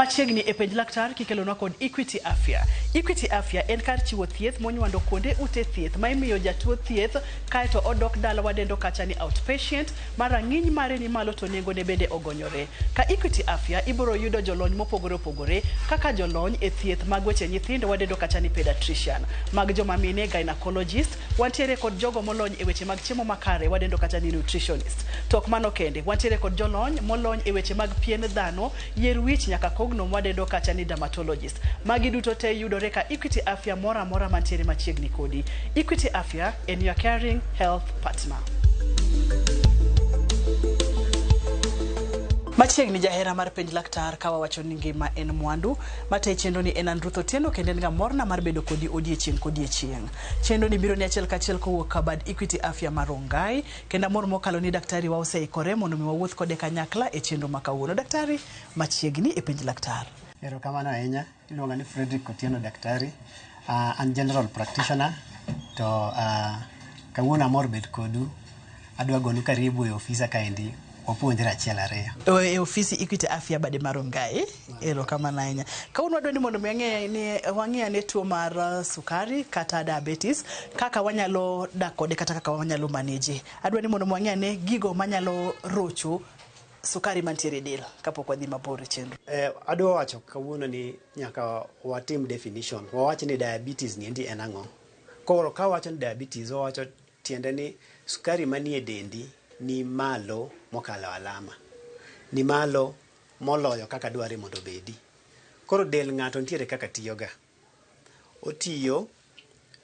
Machiegni e Penj Laktar kikelonwa kod Equity Afya. Equity Afya en kar chiwo thieth monywando kuonde ute thieth ma imiyo jatuo thieth kaeto odok dala wadendo kacha ni outpatient ma rang'iny mare ni malo to nengone bende ogonyore. Ka Equity Afya ibiro yudo jolony mopogore opogore kaka jolony e thieth mag weche nyithindo wadendo kacha ni pediatrician, mag joma mine gynecologist, wantiere kod jogo molony e weche mag chiemo makare wadendo kacha ni nutritionist. To ok mano kende, wantiere kod jolony molony e weche mag pien dhano, yier wich nyaka kogno mwadendo kacha ni dermatologist. Magi duto te yudore ka Equity Afya moro amora mantiere machiegni kodi. Equity Afya en your caring health partner. Machiegni jahera mar Penj Laktar ka wawacho ni ngima en mwandu, matayi chenro ni en an Ruth Otieno kendo en ga morna mar bedo kodi odiechieng' kodiechieng'. Chenro ni biro ni achiel kachiel kowuok ka bad Equity Afya mar Rongai kendo amor mokalo ni daktari wa oseikore mondo mi wawuoth kode kanyakla e chenro ma kawuono. Daktari, machiegni e Penj Laktar. Erokamano ahinya. Iluonga ni Frederick Otieno Daktari. An general practitioner to kawuono amor bet kodu. Adwa gonu karibu e ofisa kaendi wapuonjre achiel ariyo. E ofisi Equity Afya bade mar Rongai. Erokamano ahinya. Kawuono wadwa ni mondo mi wang'e ni wang'e ane tuo mar sukari kata diabetes kaka wanyalo dak kode kata kaka wanyalo manage. Adwa ni mondo wang'e ane gigo manyalo rocho sukari mantiere e del kapok wadhi mabor e chenro. Adwa wacho kawuono ni nyaka watim definition. Wawach ni diabetes ni endi en ang'o. Koro ka wawacho ni diabetes, wawacho tiende ni sukari manie dendi ni malo mokalo alama. Ni malo moloyo kaka dware mondo obedi. Koro del ng'ato nitiere kaka tiyoga. Otiyo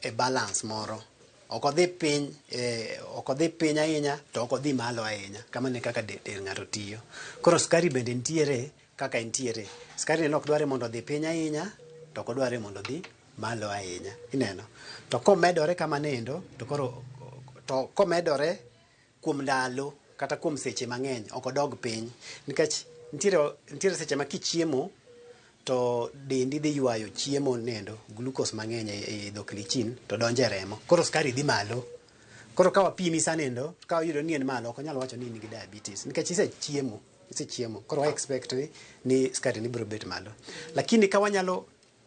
e balance moro. Ok odhi piny, ok odhi piny ahinya to ok odhi malo ahinya. Kamano e kaka del ng'ato tiyo. Koro sukari bende nitiere kaka entiere. Sukari ni ok dware mondo odhi piny ahinya to ok odware mondo odhi malo ahinya. Ineno? To komedore kamano endo, to koro to komedore kuom ndalo kata kuom seche mang'eny ok odog piny. Nikech nitiere seche ma kichiemo to dendi dhi ywayo chiemo nendo glucose mang'eny e dhok lichin to donjo e remo. Koro sukari dhi malo. Koro ka wapimi sanendo, ka wayudo ni en malo, ok onyal wacho ni in gi diabetes. Nikech isechiemo, isechiemo. Koro wa expect ni sukari ni biro bet malo. Lakini ka wanyalo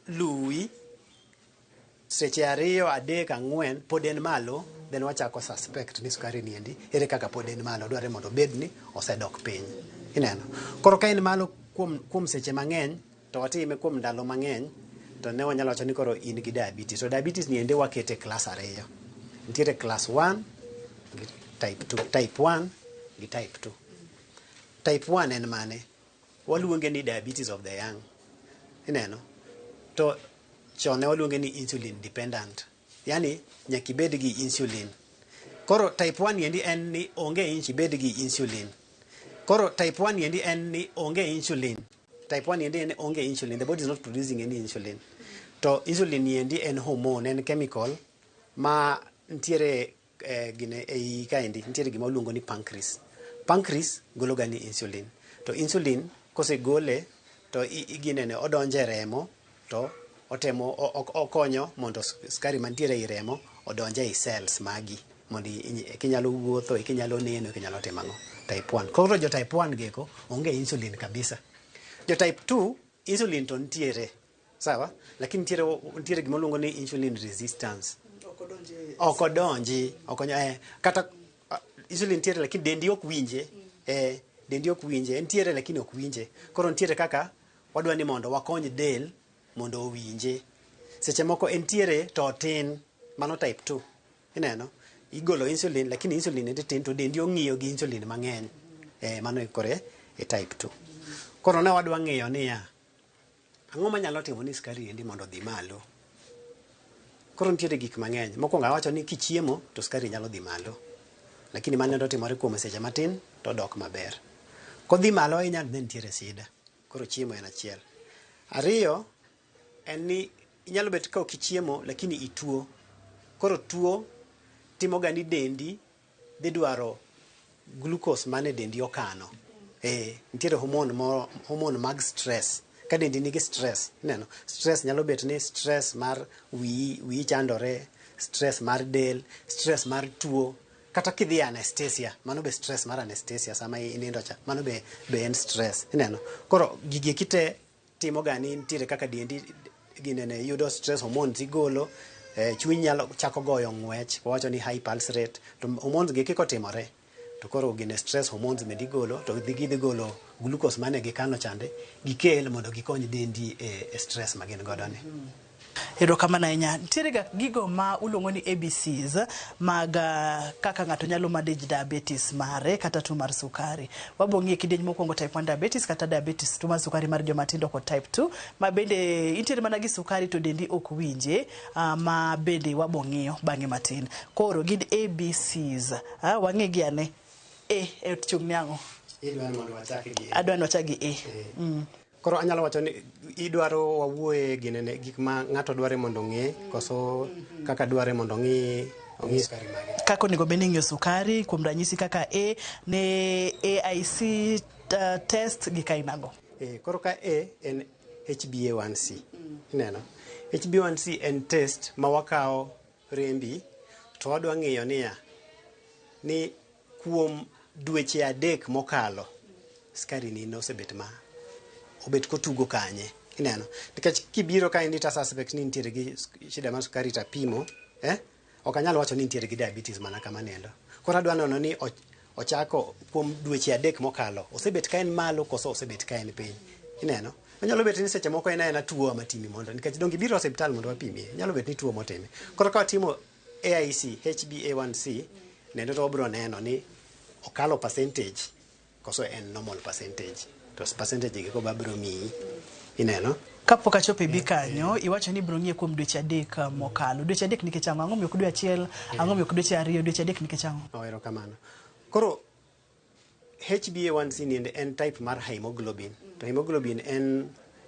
luwi seche 2, 3, 4 pod en malo, then wachako suspect ni sukari ni endi ere kaka pod en malo, dwarre mondo obed ni osedok piny. Ineno? Koro ka en malo kuom seche mang'eny, to watime kuom ndalo mang'eny, to ne wanyalo wacho ni koro in gi diabetes. To diabetes ni endi wakete e class 2. Nitiere class 1 gi type 2. Type 1 gi type 2. Type 1 en mane? Waluonge ni diabetes of the young. Ineno? To chon ne waluonge ni insulin dependent. Yani nyaka ibed gi insulin. Koro type 1 endi en ni onge inch ibed gi insulin. Koro type 1 endi en ni onge insulin. Type 1 endi en onge insulin. The body is not producing any insulin. To insulin endi en hormone, en chemical ma nitiere gine ei kaendi nitiere gima waluongo ni pancreas. Pancreas golo ga ni insulin. To insulin kosegole to iginene odonjo e remo to otemo okonyo mondo sukari mantiere ei remo odonj ei cells magi mondo kinyalo wuotho, kinyalo neno, kinyalo timo ang'o. Type 1. Koro jo type 1 geko onge insulin kabisa. Jo type 2 insulin to nitiere. Sawa? Lakini nitiere gima waluongo ni insulin resistance. Ok odonji, ok kata insulin nitiere lakini dendi ok winje. Dendi ok winje, nitiere lakini ok winje. Koro nitiere kaka wadwa ni mondo wakony del mondo owinje. Seche moko entiere to otin, mano type 2. Ineno? Igolo insulin lakini insulin endi tin to dendi ong'iyo gi insulin mang'eny. Mano kore e type 2. Koro ne wadwa ng'iyo niya, ang'o manyalo timo ni sukari endi mondo odhi malo? Koro nitiere gik mang'eny. Mokwongo awacho ni kichiemo to sukari nyalo dhi malo. Lakini mano endo timore kuom seche matin to odok maber. Kodhi malo ahinya then nitiere shida. Koro chiemo en achiel. Ariyo en ni inyalo bet ka ok ichiemo lakini ituo. Koro tuo timo ga ni dendi dhi dwaro glucose mane dendi okano. Nitiere hormone moro, hormone mag stress. Ka dendi nigi stress, ineno, stress nyalo bet ni stress mar wiyi chandore, stress mar del, stress mar tuo, kata kidhi e anesthesia, mano be stress mar anesthesia sama inindo cha, mano be en stress, ineno. Koro gigi eki te timo ga ni nitiere kaka dendi ginene yudo stress hormones igolo, chuny nyalo chako goyo ng'wech, wawacho ni high pulse rate. To hormones gi kikotimore to koro gine stress hormones med igolo to gidhi golo glucose mane gikano chande gikel mondo gikony dendi e stress ma gin godo ni. Erokamano ahinya. Nitiere ga gigo ma uluongo ni ABCs mag kaka ng'ato nyalo manage diabetes mare kata tuo mar sukari. Wabo ng'iye kidieny mokwongo type 1 diabetes kata diabetes tuo mar sukari mar joma tindo kod type 2 ma bende intiere mana gi sukari to dendi ok winje, ma bende wabo ng'iyo bang'e matin. Koro gin ABCs. Wang'e gi ane. A e chung' ne ang'o? Idwa mondo wachak gi A. Adwa ni wachak gi A. Koro anyalo wacho ni idwaro wawuoye ginene gik ma ng'ato dware mondo ong'e koso kaka dware mondo ong'i sukari mage. Kaka onego bed ni ing'iyo sukari kuom ranyisi kaka A ne AIC test gi kainago. Koro ka A en HbA1c. Ineno? HbA1c en test ma wakawo rembi to wadwa ng'iyo niya ni kuom dweche 3 mokalo sukari ni nosebet ma obet kotugo kanye. Ineno? Nikech kibiro ka in to suspect ni nitiere gi shida mar sukari tapimo, ok anyal wacho ni nitiere gi diabetes mana kama nendo. Koro adwa nono ni ochako kuom dweche 3 mokalo, osebet ka en malo koso osebet ka en piny. Ineno? Onyalo bet ni seche moko en aena tuo matimi mondo nikech donge ibiro osiptal mondo wapimie. Nyalo bet ni tuo motime. Koro ka watimo AIC HbA1c nendo to wabiro neno ni okalo percentage koso en normal percentage. To percentage gi ko babiro miyi. Ineno? Kapok achopo e bi kanyo, iwacho ni ibiro ng'iye kuom dweche 3 mokalo. Dweche 3 nikech ang'o? Ang'o miyo ok dwe 1? Ang'o miyo ok dweche 2? Dweche 3 nikech ang'o? Erokamano. Koro HbA1c ni en type mar hemoglobin. To hemoglobin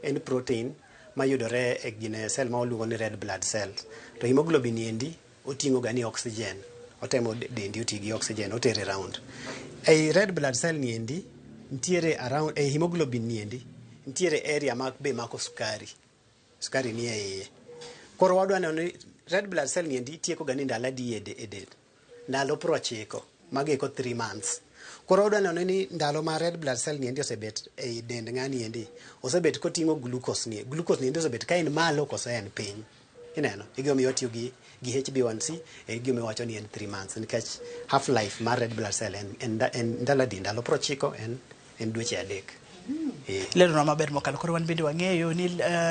en protein mayudore e gine cell ma waluongo ni red blood cells. To hemoglobin endi oting'o ga ni oxygen. Otemo dendi oti gi oxygen, otere round. Ei red blood cell ni endi nitiere around ei hemoglobin ni endi nitiere area ma be mako sukari. Sukari ni e iye. Koro wadwa neno ni red blood cell ni endi tieko ga ni ndalo adi e del. Ndalo 90, mago eko 3 months. Koro wadwa neno ni ndalo ma red blood cell ni endi osebet ei dend ng'ani endi, osebet koting'o glucose ni. Glucose ni endi osebet ka en malo koso en piny. Ineno? E gima omiyo watiyo gi HbA1c, e gima omiyo wacho ni en 3 months nikech half life mar red blood cell en ndalo adi? Ndalo 90 en dweche 3. Lero maber mokalo. Koro wan bende wang'eyo ni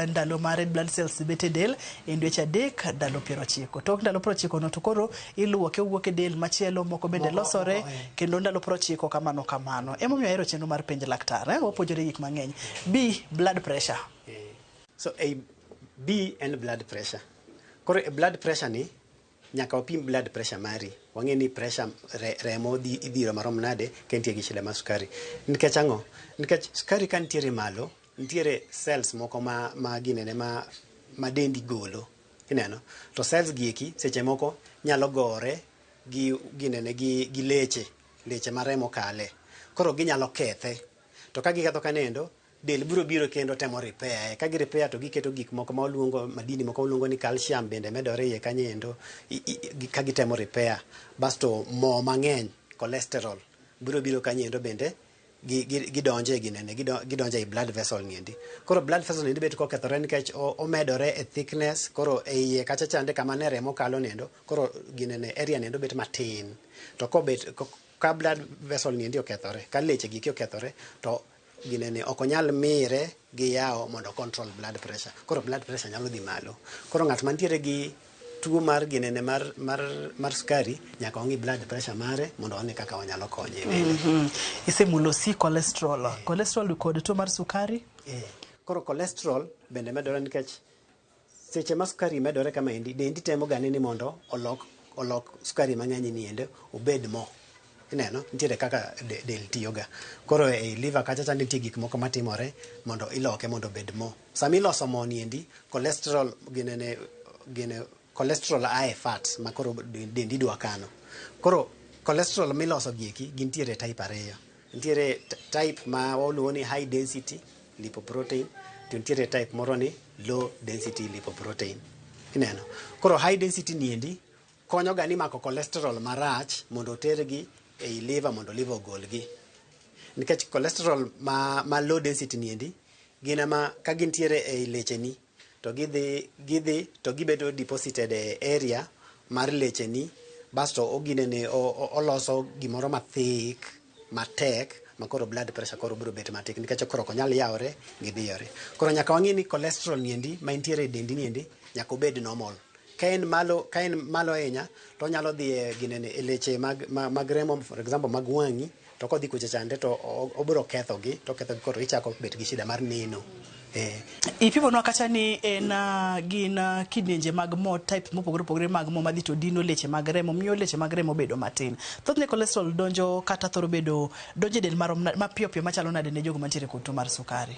ndalo ma red blood cells bet e del en dweche 3 ndalo 90. Tok ndalo 90 no to koro iluoke owuok e del machielo moko bende losore kendo ndalo 90 kamano kamano. Emomiyo ahero chenro mar penj laktar, wapuonjore gik mang'eny. B, blood pressure. So A, B en blood pressure. Koro e blood pressure ni nyaka wapim blood pressure mari. Wang'e ni pressure remo idhiro marom nade ka intie gi shida mar sukari. Nikech ang'o? Nikech sukari ka nitiere malo, nitiere cells moko ma ginene ma dendi golo. Ineno? To cells gi eki seche moko nyalo gore gi ginene gi leche, leche ma remo kale. Koro ginyalo kethe. To ka giketho kanendo, del biro biro kendo temo repair. Ka gi repair to giketo gik moko ma waluongo madini moko waluongo ni calcium bende medore iye kanyo endo ka gitemo repair. Basto mo mang'eny, cholesterol biro biro kanyo endo bende gidonje ginene, gidonje e blood vessel niendi. Koro blood vessel niendi bet kokethore nikech omedore e thickness, koro e iye kacha chande kama ne remo kalo niendo, koro ginene area niendo bet matin. To kobet ka blood vessel niendi okethore, ka leche giki okethore, to ginene ok onyal mire gi yawo mondo control blood pressure. Koro blood pressure nyalo dhi malo. Koro ng'at mantiere gi tuo mar ginene mar sukari nyaka ong'i blood pressure mare mondo one kaka wanyalo konye e dende. Isemulo C cholesterol. Cholesterol kod tuo mar sukari? Koro cholesterol bende medore nikech seche ma sukari medore kama endi, dendi temo ga ni mondo olok sukari mang'eny ni endo obed mo. Ineno, nitiere kaka del tiyoga. Koro ei liver kacha cha nitie gik moko matimore mondo iloke mondo obed mo. Sama iloso mo ni endi, cholesterol ginene, gine cholesterol ae fats ma koro dendi dwa kano. Koro cholesterol miloso gi eki gintiere type 2. Nitiere type ma waluongo ni high density lipoprotein to nitiere type moro ni low density lipoprotein. Ineno? Koro high density ni endi konyo ga ni mako cholesterol marach mondo otergi ei liver mondo liver ogolgi. Nikech cholesterol ma low density ni endi Gin ema ka gintiere ei lecheni to gidhi to gibedo deposited e area mar lecheni, basto oginene oloso gimoro mathik matek ma koro blood pressure koro biro bet matek nikech koro ok onyal yawore gidhiyore. Koro nyaka wang'i ni cholesterol niendi ma entiere e dendi niendi nyaka obed normal. Ka en malo ahinya to onyalo dhi e ginene e leche mag remo, for example mag wang'i, to kodhi kucha chande to obiro kethogi, to kethogi koro ichako bet gi shida mar neno. Ipimonwa kacha ni en gin kidienje mag mo type mopogore opogore mag mo madhi to dino leche mag remo, miyo leche mag remo bedo matin. Thothne cholesterol donjo kata thoro bedo donjo e del marom mapiyo piyo machalo nade ne jogo mantiere kod tuo mar sukari?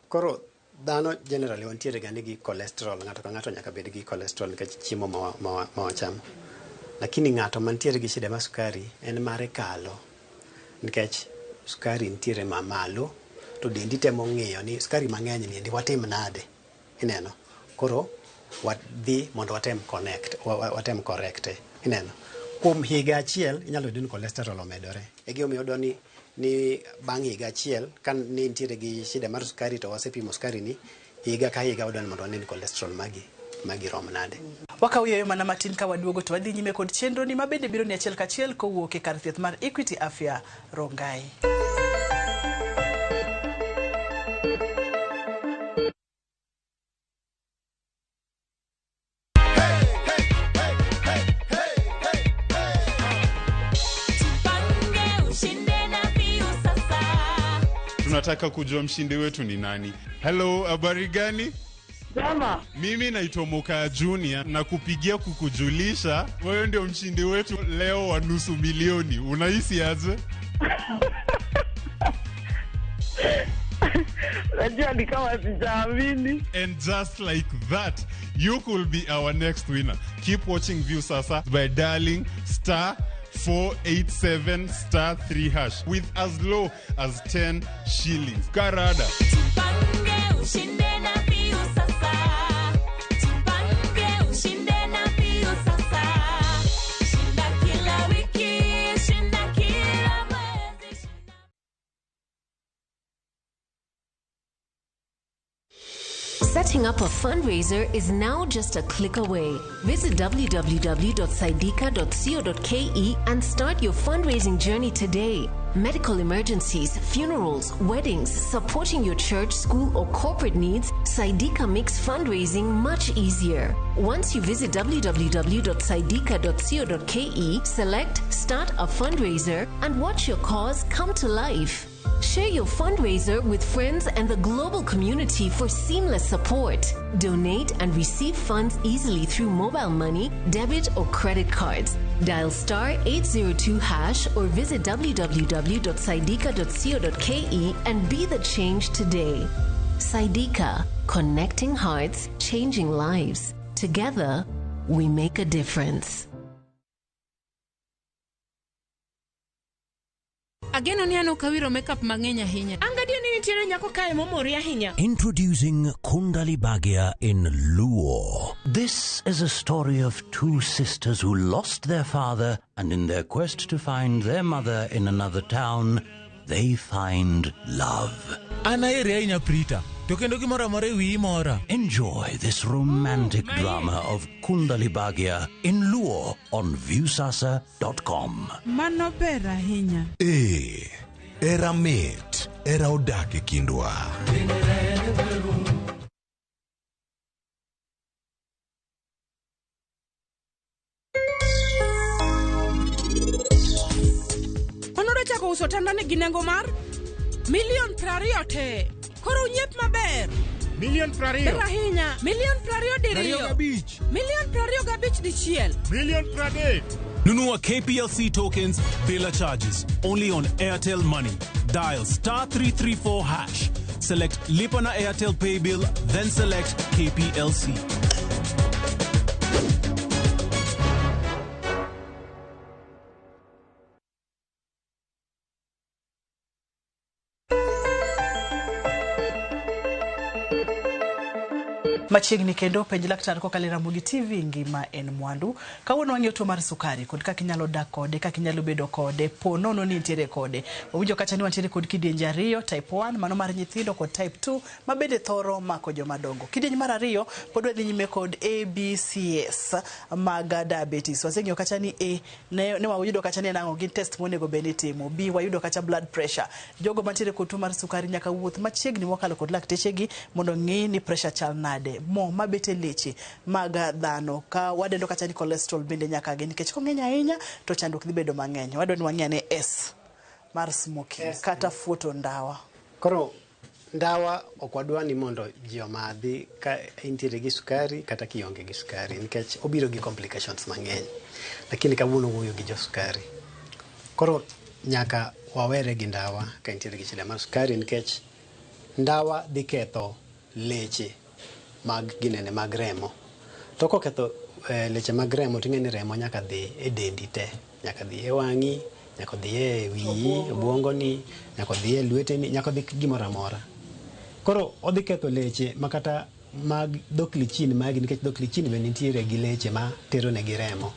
Koro dhano generally wantiere ga nigi cholesterol, ng'ato ka ng'ato nyaka bed gi cholesterol nikech chiemo ma wachamo. Lakini ng'ato mantiere gi shida mar sukari en mare kalo nikech sukari nitiere mamalo to dendi temo ng'iyo ni sukari mang'eny ni endi watim nade, ineno. Koro wadhi mondo watem connect, watem correct, ineno. Kuom higa achiel inyalo yudo ni cholesterol omedore. E gima omiyo ni bang' higa achiel ka ne nitiere gi shida mar sukari to wasepimo sukari ni higa ka higa wadwani mondo wane ni cholesterol magi rom nade. Wakawo yueyo mana matin ka waduogo to wadhi nyime kod chenro ni mabende biro ni achiel kachiel kowuok e kar thieth mar Equity Afya Rongai. Tunataka kujua mshindi wetu ni nani. Hello, habari gani? Jama. Mimi naitwa Moka Junior na kupigia kukujulisha wewe ndio mshindi wetu leo wa 500,000. Unahisi aje? Najua ni kama sijaamini. And just like that, you could be our next winner. Keep watching Viusasa by dialing star 487 star 3 hash with as low as 10 shillings. Karada. Setting up a fundraiser is now just a click away. Visit www.saidika.co.ke and start your fundraising journey today. Medical emergencies, funerals, weddings, supporting your church, school, or corporate needs, Saidika makes fundraising much easier. Once you visit www.saidika.co.ke, select Start a Fundraiser and watch your cause come to life. Share your fundraiser with friends and the global community for seamless support. Donate and receive funds easily through mobile money, debit or credit cards. Dial star 802 hash or visit www.saidika.co.ke and be the change today. Saidika, connecting hearts, changing lives. Together, we make a difference. Ageno ni an ok awiro makeup mang'eny ahinya. Angadio ni nitiere nyako kae momori ahinya. Introducing Kundali Bhagya in Luo. This is a story of two sisters who lost their father, and in their quest to find their mother in another town, they find love. An aheri ahinya Prita, to kendo gimoro amora e wiyi mora. Enjoy this romantic drama of Kundali Bhagya in Luo on Viusasa.com. Mano ber ahinya. Ee, era mit, era odak e kindwa. Onoro chako uso tandane gi nengo mar milion 20 te. Koro unyep maber. Milion 20. Ber ahinya. Milion 20 diriyo. 25. Milion 25 dichiel. Milion 30. Nunua KPLC tokens bila charges only on Airtel Money. Dial star 334 hash. Select Lipa na Airtel Pay Bill, then select KPLC. Machiegni kendo penj laktar kokalo e Ramogi TV ngima en mwandu. Kawuono wang'iyo tuo mar sukari kod kaka inyalo dak kode, kaka inyalo bedo kode, po nono ni intiere kode. Wawinjo kacha ni wantiere kod kidienje ariyo, type 1 mano mar nyithindo kod type 2 ma bende thoro mako joma dongo. Kidieny mar ariyo pod wadhi nyime kod ABCS mag diabetes. Waseng'iyo kacha ni A ne wayudo kacha ni en ang'o, gin test monego bed ni itimo. B wayudo kacha blood pressure. Jogo mantiere kod tuo mar sukari nyaka wuoth machiegni mokalo kod laktechegi mondo ng'i ni pressure chal nade. Mo mabet e leche mag dhano ka wadendo kacha ni cholesterol bende nyaka gi nikech kong'eny ahinya to chandruok dhi bedo mang'eny. Wadwa ni wang'i ane S mar smoking kata fuoto ndawa. Koro ndawa ok wadwa ni mondo ji omadhi ka intiere gi sukari kata kionge gi sukari nikech obiro gi complications mang'eny. Lakini kawuono wuoyo gi josukari. Koro nyaka wawere gi ndawa ka intiere gi shida mar sukari nikech ndawa dhi ketho leche mag ginene mag remo. To koketho leche mag remo ting'e ni remo nyaka dhi e dendi te. Nyaka dhi e wang'i, nyaka dhi e wiyi, obwongoni, nyaka dhi e lweteni, nyaka dhi gimoro amora. Koro odhi ketho leche makata mag dhok lichin magi nikech dhok lichin be nitiere gi leche ma tero negi remo.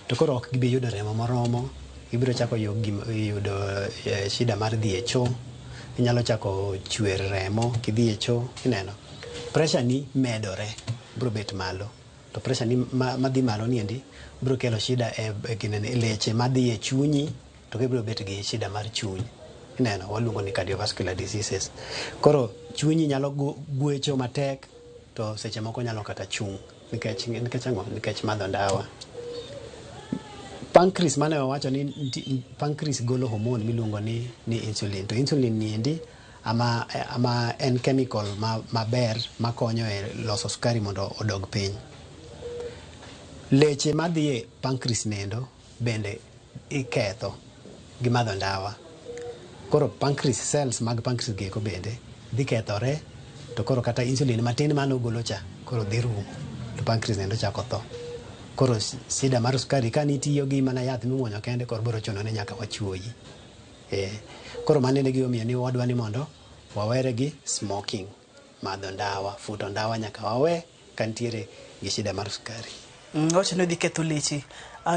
To koro ok gibi yudo remo moromo, gibiro chako yudo shida mar dhi e choo, inyalo chako chwer remo kidhi e choo, ineno. Pressure ni medore, biro bet malo. To pressure ni madhi malo niendi biro kelo shida e leche madhi e chunyi, to gibiro bet gi shida mar chuny. Ineno, waluongo ni cardiovascular diseases. Koro chunyi nyalo gwecho matek, to seche moko nyalo kata chung'. Nikech ang'o? Nikech madho ndawa. Pancreas mane wawacho ni pancreas golo hormone miluongo ni insulin. To insulin niendi ama en chemical maber makonyo e loso sukari mondo odog piny. Leche madhi e pancreas nendo bende iketho gi madho ndawa. Koro pancreas cells mag pancreas gieko bende dhi kethore, to koro kata insulin matin mane ogolo cha koro dhi rumo, to pancreas nendo chako tho. Koro shida mar sukari ka nitiyo gi mana yath mimuonyo kende koro biro chuno ni nyaka wachuoyi. Koro mano e gimomiyo ni wadwa ni mondo wawere gi smoking, madho ndawa, futo ndawa nyaka wawe ka nitiere gi shida mar sukari. Wacho ni odhi ketho leche.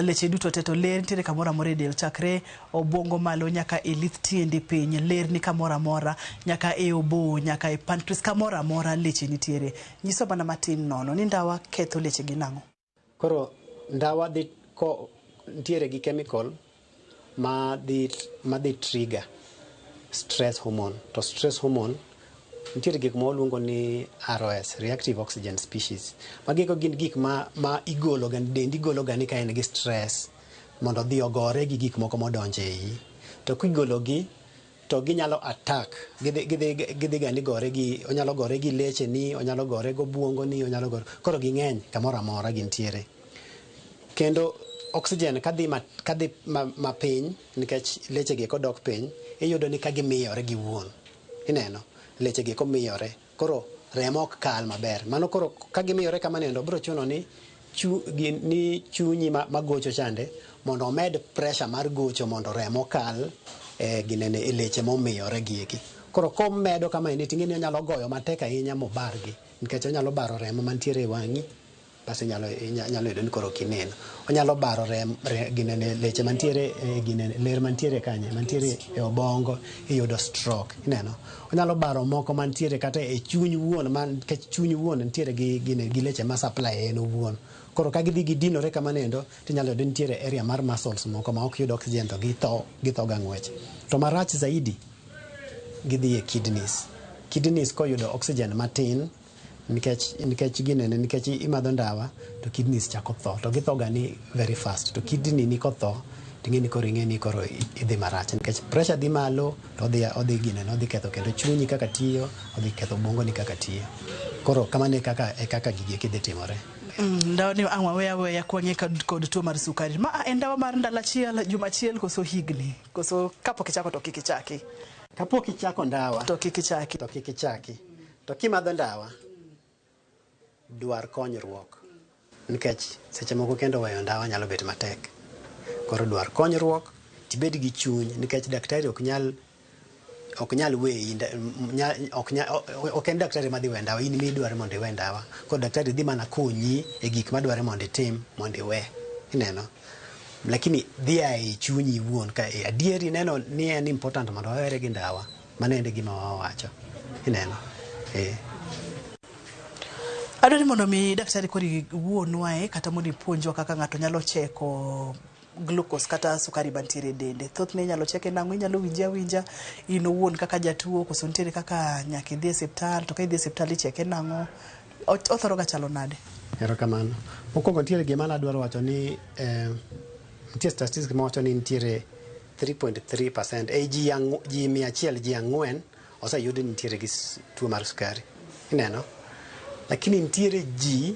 Leche duto te to ler nitiere kamoro amora e del, chakre obwongo malo nyaka e lith tiendi piny, ler ni kamoro amora, nyaka e obo, nyaka e pancreas, kamoro amora leche nitiere. Nyiso mana matin nono ni ndawa ketho leche gi nang'o? Koro ndawa dhi ko nitiere gi chemical ma dhi trigger stress hormone. To stress hormone nitiere gik ma waluongo ni ROS, reactive oxygen species. Magigo gin gik ma igolo ga, dendi igolo ga ni ka en gi stress mondo odhi ogore gi gik moko modonjo e iyi. To kigolo gi to ginyalo attack, gidhi ga ni gore gi, onyalo gore gi leche ni, onyalo gore go obwongo ni, onyalo gore. Koro ging'eny kamoro amora gintiere. Kendo oxygen kadhi mapiny nikech leche gi kodok piny, iyudo ni ka gimiyore giwuon. Ineno, leche gi komiyore, koro remo ok kal maber. Mano koro ka gimiyore kamano biro chuno ni chunyi magocho chande mondo omed pressure mar gocho mondo remo kal ginene e leche momiyore gieki. Koro komedo kama eni ting'e ni onyalo goyo matek ahinya mobargi, nikech onyalo baro remo mantiere e wang'i, bas inyalo yudo ni koro ok ineno. Onyalo baro ginene leche mantiere ginene ler mantiere kanye, mantiere e obongo, iyudo stroke, ineno. Onyalo baro moko mantiere kata e chuny wuon, nikech chuny wuon nitiere gi leche ma supply en owuon. Koro ka gidhi gidinore kamano endo, tinyalo yudo nitiere area mar muscles moko ma ok yud oxygen to githo ga ng'wech. To marach zaidi, gidhi e kidneys. Kidneys koyudo oxygen matin, nikech ginene, nikech imadho ndawa, to kidneys chako tho. To githo ga ni very fast. To kidney ni kotho, ting'e ni koro ing'e ni koro idhi marach. Nikech pressure dhi malo, to odhi ginene, odhi ketho kendo chunyi kaka tiyo, odhi ketho obwongoni kaka tiyo. Koro kamano e kaka gigi eki dhi timore. Ndawa ni ang' waweya aweya kwang'iye kod tuo mar sukari. Ma en ndawa mar ndalo achiel, juma achiel koso higni? Koso kapok ichako to kik ichaki? Kapok ichako ndawa to kik ichaki. To kik ichaki. To kimadho ndawa, dwar konyruok. Nikech seche moko kendo weyo ndawa nyalo bet matek. Koro dwar konyruok, tibed gi chuny, nikech daktari ok nyal Ok nyal weyi, ok en daktari madhi we ndawa, in midwaro mondo iwe ndawa. Koro daktari dhi mana konyi e gik madware mondo itim mondo iwe. Ineno? Lakini dhi a e chunyi iwuon ka adieri neno ni en important mondo wawere gi ndawa. Mano ende gima wawacho. Ineno? Adwaro ni mondo mi daktari koro iwuonwae kata mondo ipuonjwa kaka ng'ato nyalo cheko glucose kata sukari mantiere e dende. Thothne inyalo cheke nang'o, inyalo winje awinja in owuon kaka jatuo, koso nitiere kaka nyaka idhi e osiptal, to ka idhi e osiptal icheke nang'o, othoro ga chalo nade? Erokamano. Mokwongo nitiere gima nadwaro wacho ni nitie statistics mawacho ni nitiere 3.3% ei ji, ji 100 ji 4 oseyud ni nitiere gi tuo mar sukari. Ineno? Lakini nitiere ji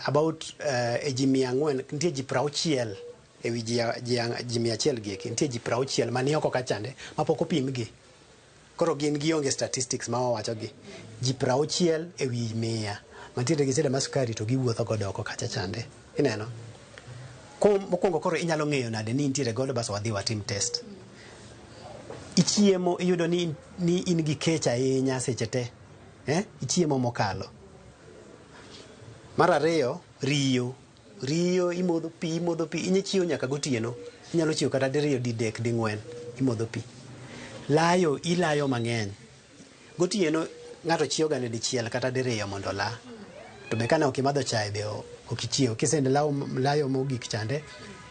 about e ji 400 nitie ji 60 ewi ji 100 gieki nitie ji 60 mani oko kachande mapok opimgi. Koro gin gionge statistics ma wawacho gi. Ji 60 ewi 100 mantiere gi shida mar sukari to giwuotho godo oko kacha chande. Ineno? Mokwongo koro inyalo ng'eyo nade ni intiere godo bas wadhi watim test. Ichiemo iyudo ni in gi kech ahinya seche te. Ichiemo mokalo. Mar ariyo, riyo. Riyo, imodho pi, imodho pi. Inyalo chiewo nyaka gotieno. Inyalo chiewo kata diriyo, didek, ding'wen. Imodho pi. Layo, ilayo mang'eny. Gotieno ng'ato chiewo ga dichiel kata diriyo mondo ola. To be kane ok imadho chae be ok ichiew. Kisende layo mogik chande,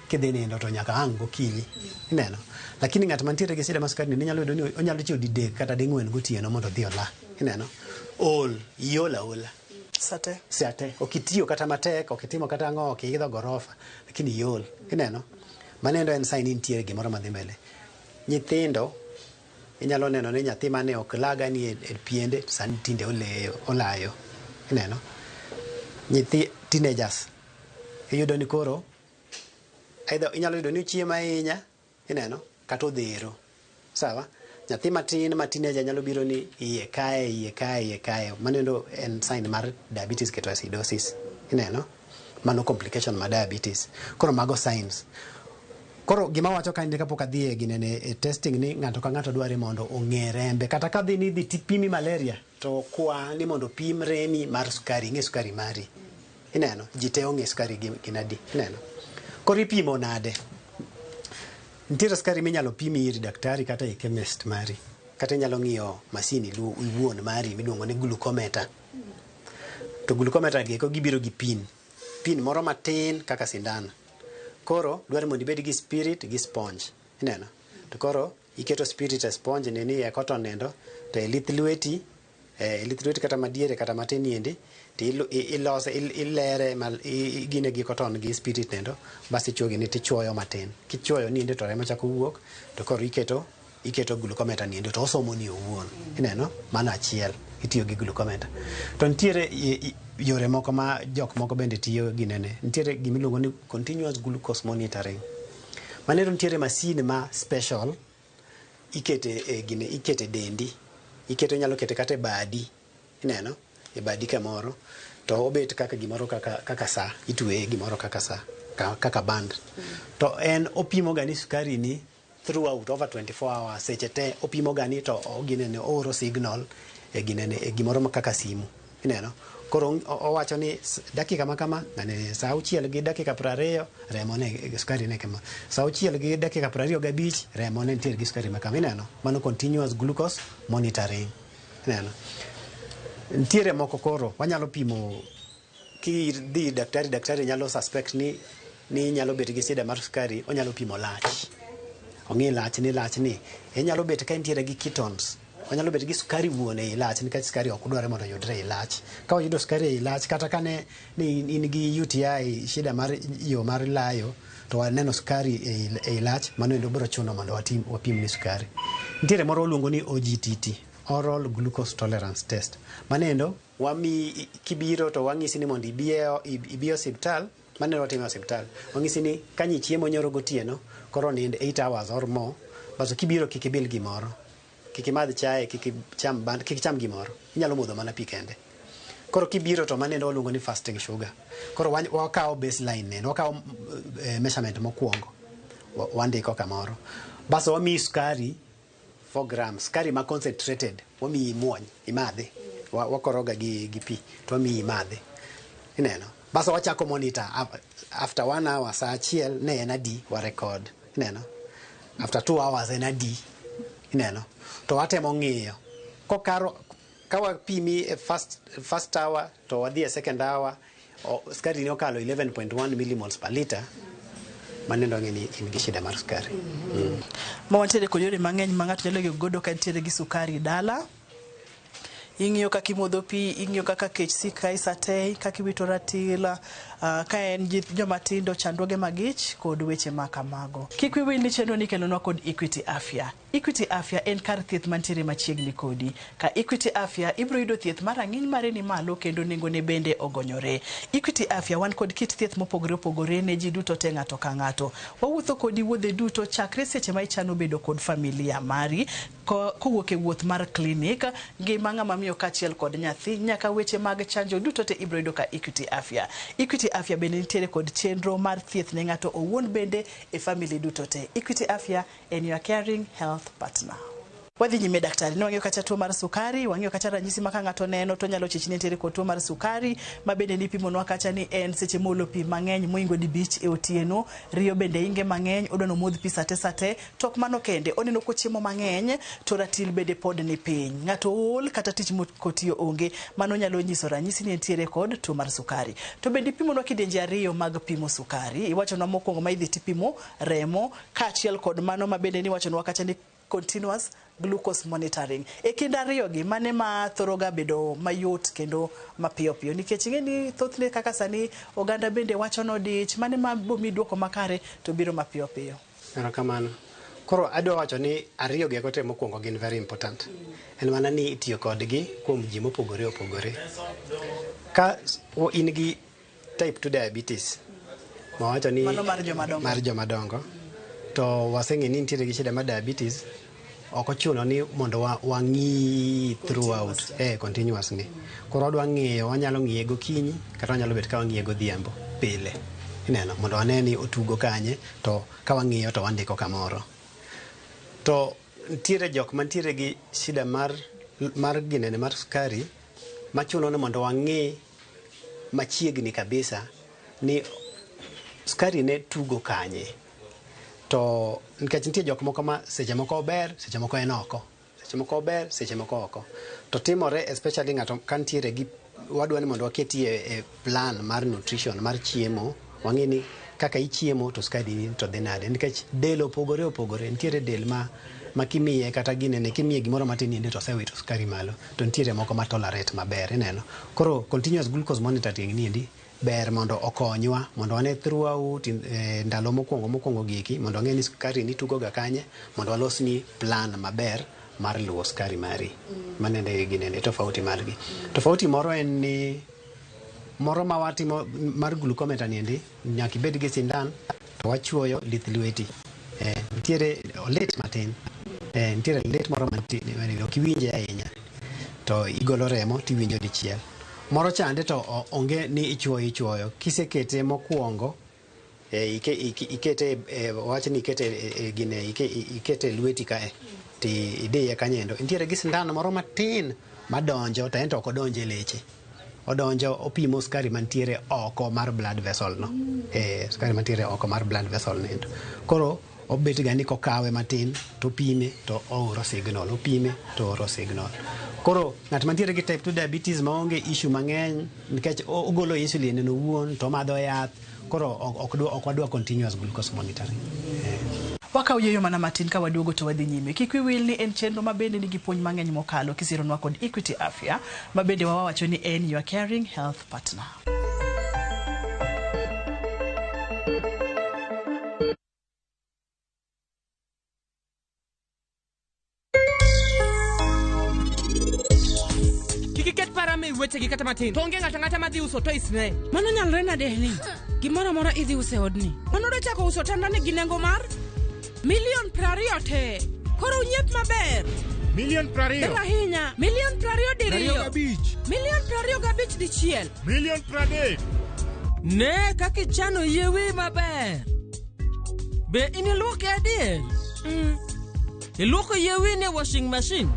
kidhi nindo to nyaka ang' gokinyi. Ineno? Lakini ng'at mantiere gi shida mar sukari ni nyalo yudo ni onyalo chiewo didek kata ding'wen gotieno mondo odhi ola. Ineno? Ol, iol aola. Sate. Sate. Ok itiyo kata matek, ok itimo kata ang'o, ok iidho gorofa, lakini iol. Ineno? Mano en sign ni nitiere gimoro madhi mbele. Nyithindo, inyalo neno ni nyathi mane ok laga ni e piende, sani tinde olayo. Ineno? Nyithi teenagers, iyudo ni koro, either inyalo yudo ni ochiemo ahinya, ineno, kata odhero. Sawa? Nyathi matin ma teenager nyalo biro ni iye kae, iye kae, iye kae. Mano en sign mar diabetes ketoacidosis. Ineno? Mano complication mar diabetes. Koro mago signs. Koro gima wacho ka kapok adhi e ginene e testing ni ng'ato ka ng'ato dware mondo ong'e rembe. Kata ka dhi ni dhi pimi malaria, to kwa ni mondo pim remi mar sukari, ing'e sukari mari. Ineno? Ji te ong'e sukari gin adi. Ineno? Koro ipimo nade? Nitiere sukari minyalo pimi ir daktari kata e chemist mari. Kata inyalo ng'iyo masin iwuon mari miluongo ni glucometer. To glucometer gi eko gibiro gi pin. Pin moro matin kaka sindan. Koro dwaro mondo ibed gi spirit gi sponge. Ineno? To koro iketo spirit e sponge ni ni e cotton nendo to e lith lweti, kata madiere kata matin niendi to ilose ilere gine gi cotton gi spirit nendo bas ichuogi ni tichuoyo matin. Kichuoyo niende to remo chako wuok to koro iketo glucometer niende to osomo ni owuon. Ineno? Mano achiel itiyo gi glucometer. To nitiere yore moko ma jok moko bende tiyo gi nene. Nitiere gima iluongo ni continuous glucose monitoring. Maneno nitiere masin ma special ikete e gine ikete dendi. Iketo inyalo kete kata e badi. Ineno? E badi kamoro to obet kaka gimoro kaka sa, itweye gimoro kaka sa, kaka band. To en opimo ga ni sukari ni throughout over 24 hours seche te opimo ga ni to ginene ooro signal e ginene e gimoro kaka simu. Ineno? Koro owacho ni dakika ma kama ng'ane sa 6:20 remo ne sukari ne kama. Sa 6:25 remo ne nitiere gi sukari ma kama. Ineno? Mano continuous glucose monitoring. Ineno? Nitiere moko koro wanyalo pimo kidhi daktari, daktari nyalo suspect ni inyalo bet gi shida mar sukari, onyalo pimo lach. Ong'i lach ni inyalo bet ka intiere gi ketones. Onyalo bet gi sukari wuon ei lach nikech sukari ok dware mondo oyudre ei lach. Ka oyudo sukari ei lach kata ka ne ni in gi UTI shida mar yo mar layo to waneno sukari ei lach mano endo biro chuno mondo wapim ni sukari. Nitiere moro waluongo ni OGTT, Oral Glucose Tolerance Test. Mano wami kibiro to wang'isi ni mondo ibi osiptal, mano watimo e osiptal. Wang'isi ni kanyi chiemo nyoro gotieno, koro nind 8 hours or more, baso kibiro kik ibil gimoro. Kik imadh chae, kik icham band, kik icham gimoro. Inyalo modho mana pi kende. Koro kibiro to mano waluongo ni fasting sugar. Koro wakawo baseline nendo, wakawo measurement mokwongo. Wandiko kamoro. Baso wamiyi sukari 4 grams sukari ma concentrated wamiyi imuony imadhi wakoroga gi pi to wamiyi imadhi ineno baso wachako monitor after 1 hour saa achiel ne en adi wa record ineno after 2 hours en adi ineno to watemo ng'iyo kokaro ka wapimi e first hour to wadhi e second hour sukari ni okalo 11.1 millimoles per liter manendo ng'e ni in gi shida mar sukari. Ma wantiere kod yore mang'eny ma ng'ato nyalo godo ka nitiere gi sukari dala. Ing'iyo kaka imodho pi, ing'iyo kaka kech sik ka sate, kaka iwito ratil, ka en joma tindo chandruoge magich kod weche ma kamago. Kik wiyi wil ni chenro ni ikelonwa kod Equity Afya. Equity Afya en kar thieth mantiere machiegni kodi. Ka Equity Afya ibiro yudo thieth mar rang'iny mare ni malo kendo nengone bende ogonyore. Equity Afya wan kod kit thieth mopogore opogore ne ji duto te ng'ato ka ng'ato. Wawuotho kodi wuodhe duto chakre seche ma ichano bedo kod familia mari, kowuok e wuoth mar klinik, ngima ng'ama miyo kaachiel kod nyathi, nyaka weche mag chanjo duto te ibiro yudo ka Equity Afya. Equity Afya bende nitiere kod chenro mar thieth ne ng'ato owuon bende e family duto te. Equity Afya en your caring health partner. Wadhi nyime daktari, ne wang'iyo kacha tuo mar sukari, wang'iyo kacha ranyisi ma ka ng'ato neno to nyalo chich ni entiere kod tuo mar sukari, ma bende nipimonwa kacha ni en seche moolo pi mang'eny moingo dibich e otieno, riyo bende inge mang'eny, odwa nomodh pi sate sate, to ok mano kende, oneno kochiemo mang'eny to ratil bende pod ni piny. Ng'ato ool kata tich kotiyo onge, mano nyalo nyiso ranyisi ni entiere kod tuo mar sukari. To bende ipimonwa kidienje ariyo mag pimo sukari, iwachonwa mokwongo ma idhi tipimo remo, kaachiel kod mano ma bende niwachonwa kacha ni continuous glucose monitoring. E kind ariyo gi, mane ma thoro ga bedo mayot kendo mapiyo piyo? Nikech ing'e ni thothne kaka sani oganda bende wacho nodich, mane ma bomi duoko makare to biro mapiyo piyo. Erokamano. Koro adwa wacho ni ariyo gi te mokwongo gin very important. En mana ni itiyo kodgi kuom ji mopogore opogore. Ka in gi type 2 diabetes, mawacho ni mano mar jomadongo. Mar jomadongo, to waseng'e ni nitiere gi shida mar diabetes, ok ochuno ni mondo wang'i throughout continuous ni. Koro wadwa ng'iyo, wanyalo ng'iye gokinyi kata wanyalo bet ka wang'iye godhiambo pile. Ineno, mondo wane ni otugo kanye, to ka wang'iyo to wandiko kamoro. To nitiere jok mantiere gi shida mar ginene mar sukari machuno ni mondo wang'i machiegni kabisa ni sukari ne tugo kanye. To nikech nitie jok moko ma seche moko ober, seche moko en oko. Seche moko ober, seche moko oko. To timore especially ng'ato ka nitiere gi wadwa ni mondo waketie e plan mar nutrition mar chiemo, wang'e ni kaka ichiemo to sukari ni to dhi nade. Nikech del opogore opogore, nitiere del ma kimiye kata ginene, kimiye gimoro matin ende to osewito sukari malo, to nitiere moko ma tolerate maber, ineno. Koro continuous glucose monitoring ni endi ber mondo okonywa, mondo wane throughout ndalo mokwongo giki, mondo wang'e ni sukari ni tugo ga kanye, mondo walos ni plan maber mar luwo sukari mari. Manende ginene tofauti margi. Tofauti moro en ni moro ma watimo mar glucometer ni endi, nyaka ibed gi sindan to wachuoyo lith lweti. Nitiere olit matin. Nitiere lit moro matin, ok iwinje ahinya. To igolo remo tiwinjo dichiel. Moro chande to onge ni ichuoyo. Kisekete mokwongo, ikete wach ni ikete gine, ikete lweti kae, ti idiye kanyendo. Nitiere gi sindan moro matin madonjo, to en to ok odonj e leche. Odonjo opimo sukari mantiere oko mar blood vessel no. Sukari mantiere oko mar blood vessel nendo. Koro obet ga ni kokawe matin to pime to ooro signal, opime to ooro signal. Koro ng'at mantiere gi type 2 diabetes maonge issue mang'eny nikech ogolo insulin en owuon to omadho yath, koro ok wadwa continuous glucose monitoring. Wakawo yweyo mana matin ka waduogo to wadhi nyime. Kik wiyi wil ni en chenro ma bende nigi puonj mang'eny mokalo kisironwa kod Equity Afya, ma bende wawacho ni en your caring health partner. Wechegi kata matin. To onge ng'ato ang'ata madhi uso toys ne. Mano nyalre nade Helen? Gimoro amora idhi uso e odni. Mano dwa chako uso otandane gi nengo mar milion 20 te. Koro unyiep maber. Milion 20. Ber ahinya. Milion 20 diriyo. 25. Milion 25 dichiel. Milion 30. Ne kaka ichano yie wi maber. Be iniluoke adier? Iluoko yie wini e washing machine?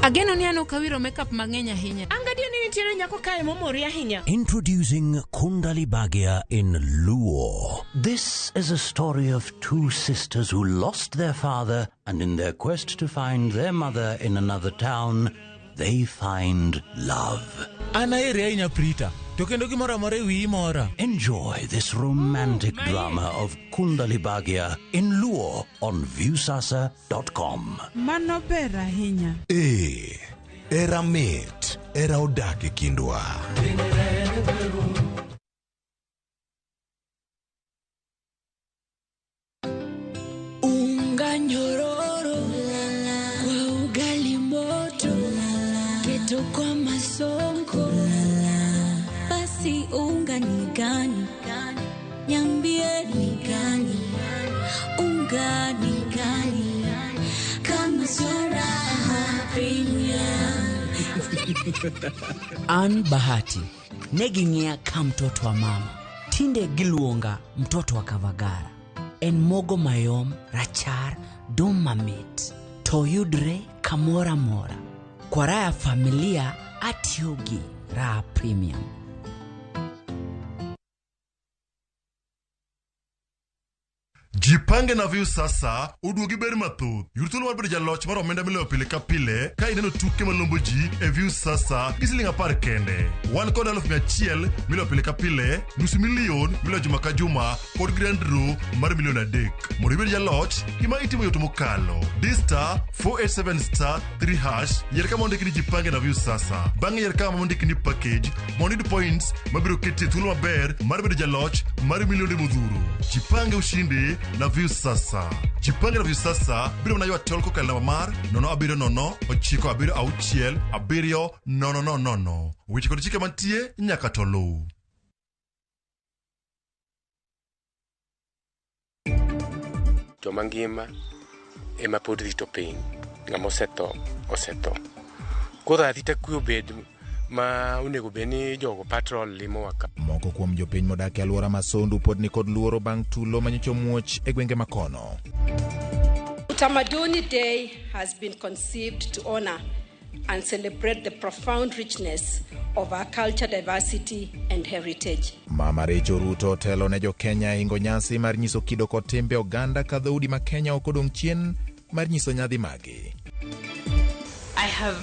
Ageno ni an ok awiro makeup mang'eny ahinya. An gadier ni nitiere nyako kae momori ahinya. Introducing Kundali Bhagya in Luo. This is a story of two sisters who lost their father and in their quest to find their mother in another town, they find love. An ahere ahinya Prita, to kendo gimoro amora e wiyi mora. Enjoy this romantic drama of Kundali Bhagya in Luo on Viusasa.com. Mano ber ahinya. Ee, hera mit, hera odak e kindwa. Unga nyororo kwa ugali moto, keto kwa masonko. Basi unga ni gani? Niambie ni gani? Unga ni gani? Kama sio raha premium. An Bahati ne ging'iya ka mtoto wa mama, tinde giluonga mtoto wa Kavagara. En mogo mayom, rachar, dum mamit, to yudre kamoro amora. Kwa raha ya familia atiyo gi Raha Premium. Jipange na Viusasa oduogi ber mathoth. Yud thuolo mar bedo jaloch mar omenda miloyo pile ka pile ka ineno tuke malombo ji e Viusasa gi siling 10 kende. Wan kod 100,000 miloyo pile ka pile, nusu milion miloyo juma ka juma kod grand draw mar milion 3. Mondo ibed jaloch, gima itimo yot mokalo. Di star 487 star 3 hash, yier kama ondiki ni Jipange na Viusasa. Bang'e yier kama ondiki ni package mondo iyud points mabiro keti e thuolo maber mar bedo jaloch mar milionde modhuro. Jipange ushindi na Viusasa. Jipange na Viusasa biro mana ywa tol kokalo namba mar 070 976 7000. Weche kod chike mantie nyaka to luw. Joma ngima ema pod rito piny, ng'ama osetho osetho. Koro arita kwe obed ma onego bed ni jogo patrol limowa ka. Moko kuom jopiny modak e alwora ma Sondu pod nikod luoro bang' tulo manyocha omuoch e gwenge makono. Utamaduni Day has been conceived to honor and celebrate the profound richness of our culture, diversity, and heritage. Mama Rachel Ruto otelo ne jo-Kenya e hingo nyasi mar nyiso kido kod timbe oganda ka dhoudi ma Kenya ok odong' chien mar nyiso nyadhi magi. I have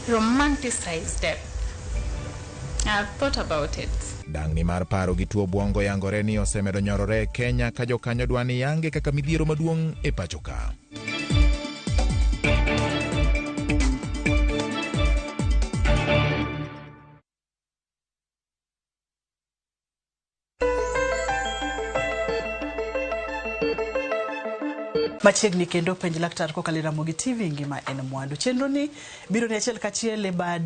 romanticized death. I've thought about it. Dang'ni mar paro gi tuo obwongo yangore ni osemedo nyorore e Kenya ka jokanyo dwa ni yange kaka midhiero maduong' e pacho ka. Machiegni kendo penj laktar kokalo e Ramogi TV ngima en mwandu. Chenro ni biro ni achiel kachiel e bad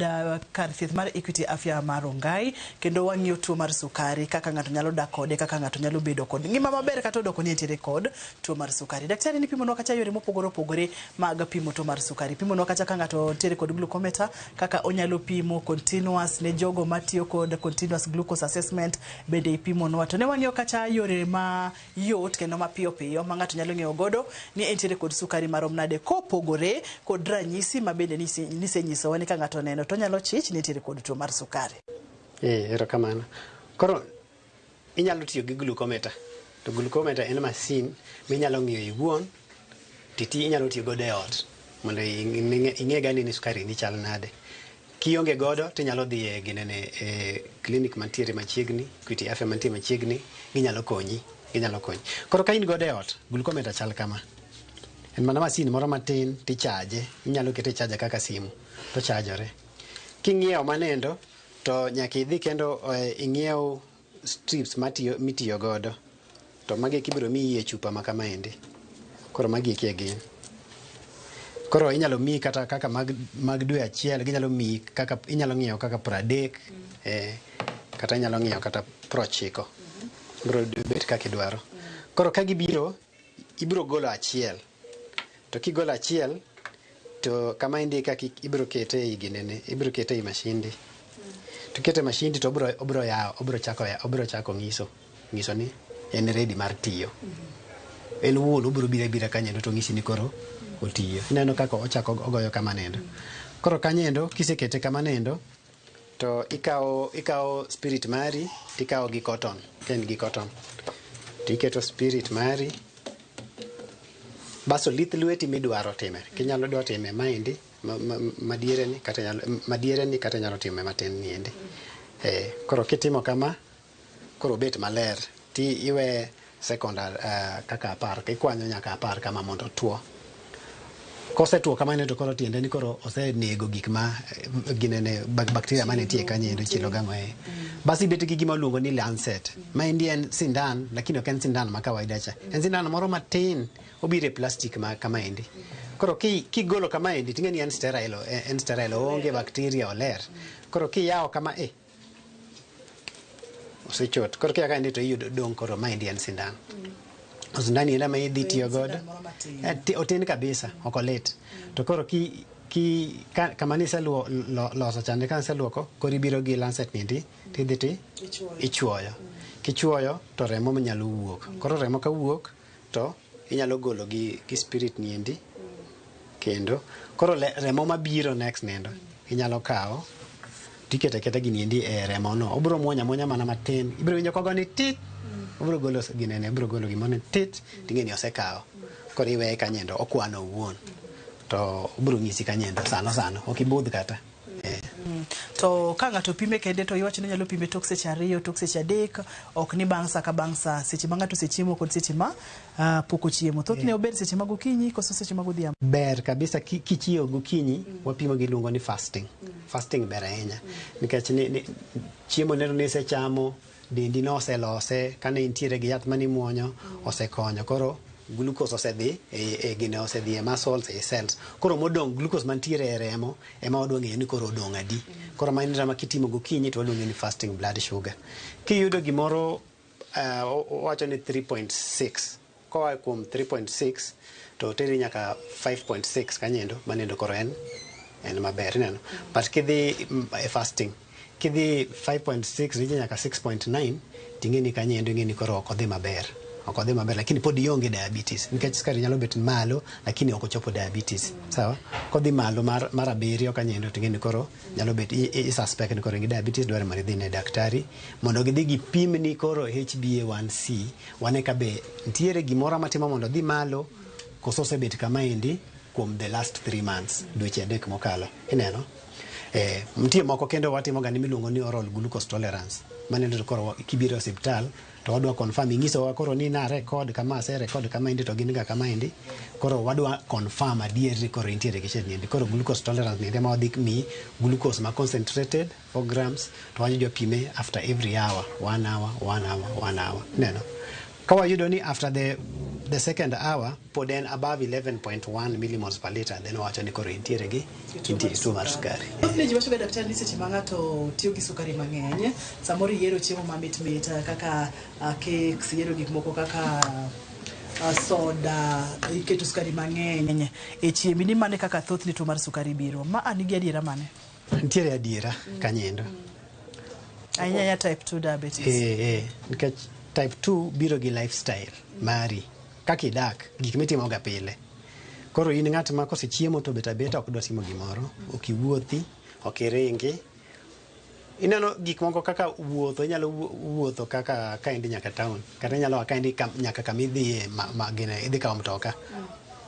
kar thieth mar Equity Afya mar Rongai kendo wang'iyo tuo mar sukari kaka ng'ato nyalo dak kode, kaka ng'ato nyalo bedo kod ngima maber kata odoko ni entiere kod tuo mar sukari. Daktari ni pimonwa kacha yore mopogore opogore mag pimo tuo mar sukari. Pimonwa kacha ka ng'ato nitiere kod glucometer kaka onyalo pimo continuous ne jogo matiyo kod continuous glucose assessment bende ipimonwa. To ne wang'iyo kacha yore ma yot kendo mapiyo piyo ma ng'ato nyalo ng'eyo godo ni entiere kod sukari marom nade kopogore kod ranyisi ma bende nisenyisowa ni ka ng'ato oneno to onyalo chich ni entiere kod tuo mar sukari. Erokamano. Koro inyalo tiyo gi glucometer. To glucometer en masin minyalo ng'iyo iwuon titi inyalo tiyo godo e ot mondo ing'e gani ni sukari ni chal nade. Kionge godo tinyalo dhi e ginene e clinic mantiere machiegni, Equity Afya mantie machiegni, ginyalo konyi. Ginyalo konyi. Koro ka in godo e ot, glucometer chal kama. En mana masin moro matin tichaje, inyalo kete e charger kaka simu to chajore. King'iewo manendo to nyaka idhi kendo ing'iew strips mitiyo godo. To magi eki ibiro miyi e chupa ma kamaendi. Koro magi eki e gin. Koro inyalo miyi kata kaka mag dwe achiel, ginyalo miyi kaka inyalo ng'iewo kaka 30, kata inyalo ng'iewo kata 90. Biro bet kaka idwaro. Koro ka gibiro, ibiro golo achiel. To kigolo achiel, To kama endi kaka ibiro kete ei ginene, ibiro kete ei mashindi. To kete mashindi to obiro yawo, obiro chako ng'iso ni en ready mar tiyo. En owuon obiro biro abira kanyo to ng'isi ni koro otiyo. Ineno kaka ochako ogoyo kama nendo. Koro kanyendo kisekete kama nendo to ikawo spirit mari tikawo gi cotton, ka en gi cotton. Tiketo spirit mari baso lith lweti midwaro time. Kinyalo dwa time maendi madiere ni kata nyalo time matin ni endi. Koro kitimo kama koro bet maler ti iwe second kaka 10 ikwanyo nyaka 10 kama mondo tuo. Kosetuo kama to koro tiende ni koro osenego gik ma ginene bakteria manitie kanyo endo chilo gang'o e. Basi ibet gi gima iluongo ni lancet. Maendi en sindan lakini ok en sindan ma kawaida cha. En sindan moro matin obiro e plastic ma kama endi. Koro kigolo kama endi ting'e ni en sterile, oonge bakteria, oler. Koro kiyawo kama osechot. Koro kiyawo kaendi to iyudo dong' koro maendi en sindan. Sindan ni ema idhi tiyo godo. Otin kabisa, ok olit. To koro kama niseloso chande ka niseluoko, koro ibiro gi lancet niendi tidhi ti ichuoyo. Kichuoyo to remo nyalo wuok. Koro remo ka wuok to inyalo golo gi spirit niendi kendo. Koro remo mabiro next nendo inyalo kawo tikete aketa giniendi e remo no. Obiro muonyo amuonya mana matin. Ibiro winjo kogo ni tit. Obiro golo ginene, obiro golo gimoro ni tit, ting'e ni osekawo. Koro iweye kanyendo, okwano owuon. To obiro ng'isi kanyendo, sano, ok ibudh kata. To ka ng'ato pime kende to iwacho ni nyalo pime tok seche 2, tok seche 3, ok ni bang' sa ka bang' sa, seche ma ng'ato osechiemo kod seche ma pok ochiemo. Thothne obed seche mag okinyi koso seche mag odhiambo? Ber kabisa kichiewo gokinyi, wapimo gi iluongo ni fasting. Fasting ber ahinya. Nikech chiemo neno ni isechamo, dendi noselose, kane intiere gi yath manimuonyo, osekonyo. Koro glucose osedhi e gine osedhi e muscles, e cells. Koro modong' glucose mantiere e remo ema wadwa ng'eyo ni koro odong' adi. Koro mano rama kitimo gokinyi to waluonge ni fasting blood sugar. Kiyudo gimoro wacho ni 3.6, koa kuom 3.6 to teri nyaka 5.6 kanyendo, manendo koro en maber ineno. But kidhi e fasting kidhi 5.6 rije nyaka 6.9 ting'e ni kanyendo ing'e ni koro ok odhi maber. Ok odhi maber lakini pod ionge diabetes nikech sukari nyalo bet malo lakini ok ochopo diabetes. Sawa? Kodhi malo mar 7 kanyendo ting'e ni koro nyalo bet i suspect ni koro in gi diabetes, dware mondo idhi ne daktari mondo gidhi gipimni koro HbA1c wane ka be nitiere gimoro matimo mondo odhi malo koso osebet kama endi kuom the last 3 months, dweche 3 mokalo. Ineno? Nitie moko kendo watimo ga ni miluongo ni oral glucose tolerance. Manendo koro kibiro e osiptal to wadwa confirm, ing'isowa koro ni na record kama, ase record kama endi to gin ga kama endi. Koro wadwa confirm adier ni koro intiere gi shida niendi. Koro glucose tolerance niendi ema wadhi mi glucose ma concentrated 4 grams to wanyalo pime after every hour, 1 hour, 1 hour, 1 hour. Neno. Ka wayudo ni after the second hour pod en above 11.1 millimoles per liter, then wawacho ni koro intiere gi tuo mar sukari. Thothne ji wacho ga daktari ni seche ma ng'ato tiyo gi sukari mang'eny, samoro iyiero chiemo mamit mit kaka cakes, iyiero gik moko kaka soda, iketo sukari mang'eny e chiembi, ni mane kaka thothne tuo mar sukari biro. Ma an gi adiera mane? Nitiere adiera kanyendo. Ahinya ya type 2 diabetes. Nikech type 2 biro gi lifestyle mari, kaka idak, gik mitimo ga pile. Koro in ng'at ma kosechiemo to bet abeta ok dwa timo gimoro, ok iwuothi, ok iringi. Ineno gik moko kaka wuotho, inyalo wuotho kaka kaendi nyaka town, kata inyalo kaendi nyaka kama idhiye gine, idhi kawo mtoka.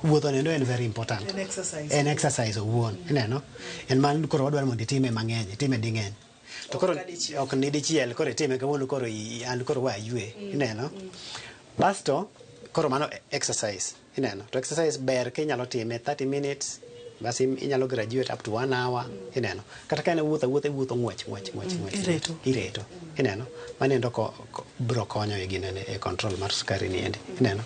Wuotho nendo en very important. En exercise. En exercise owuon, ineno. En man koro wadwaro mondo itime mang'eny, itime ding'eny. To koro ok ni dichiel, koro itime kawuono koro an koro wa aywe, ineno. Basto koro mano exercise, ineno. To exercise ber ka inyalo time 30 minutes, basi inyalo graduate up to 1 hour, ineno. Kata ka en wuotho awuotha, iwuotho ng'wech. Ireto, ineno. Manendo ko bro konyo e ginene e control mar sukari ni endi, ineno.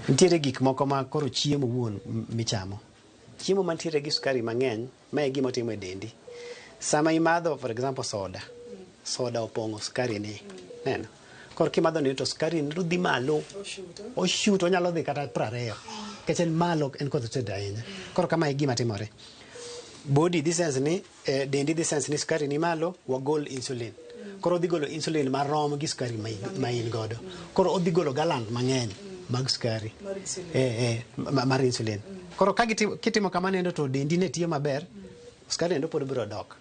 Nitiere gik moko ma koro chiemo wuon michamo. Chiemo mantiere gi sukari mang'eny, ma e gima otimo e dendi. Sama imadho for example soda, soda opong'o sukari ni, neno. Koro kimadho ni to sukari ni dhi malo, oshuto, onyalo dhi kata 20. Nikech en malo en concentrated ahinya. Koro kama e gima timore. Body dhi sense ni dendi dhi sense ni sukari ni malo, wagol insulin. Koro odhi golo insulin marom gi sukari ma in godo. Koro odhi golo galan mang'eny mag sukari. Mar insulin. Koro ka kitimo kamano endo to dendi ne tiyo maber, sukari endo pod biro dok.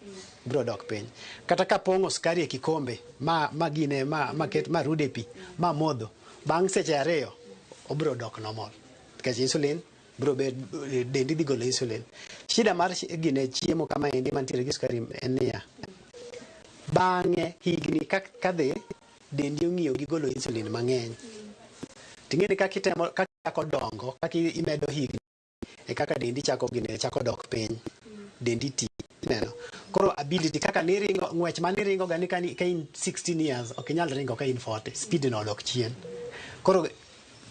Biro dok piny. Kata ka pong'o sukari e kikombe ma gine ma ket ma rude pi ma modho, bang' seche 2 obiro dok normal. Nikech insulin biro bet, dendi dhi golo insulin. Shida mar gine chiemo kama endi mantiere gi sukari en niya, bang'e higni kadhi dendi ong'iyo gi golo insulin mang'eny. Ting'eni kaka itemo, kaka ichako dongo, kaka imedo higni, e kaka dendi chako gine, chako dok piny. Dendi ti, ineno. Koro ability kaka niringo, ng'wech maniringo ga ni ka in 16 years, ok inyal ringo ka in 40, speed no odok chien. Koro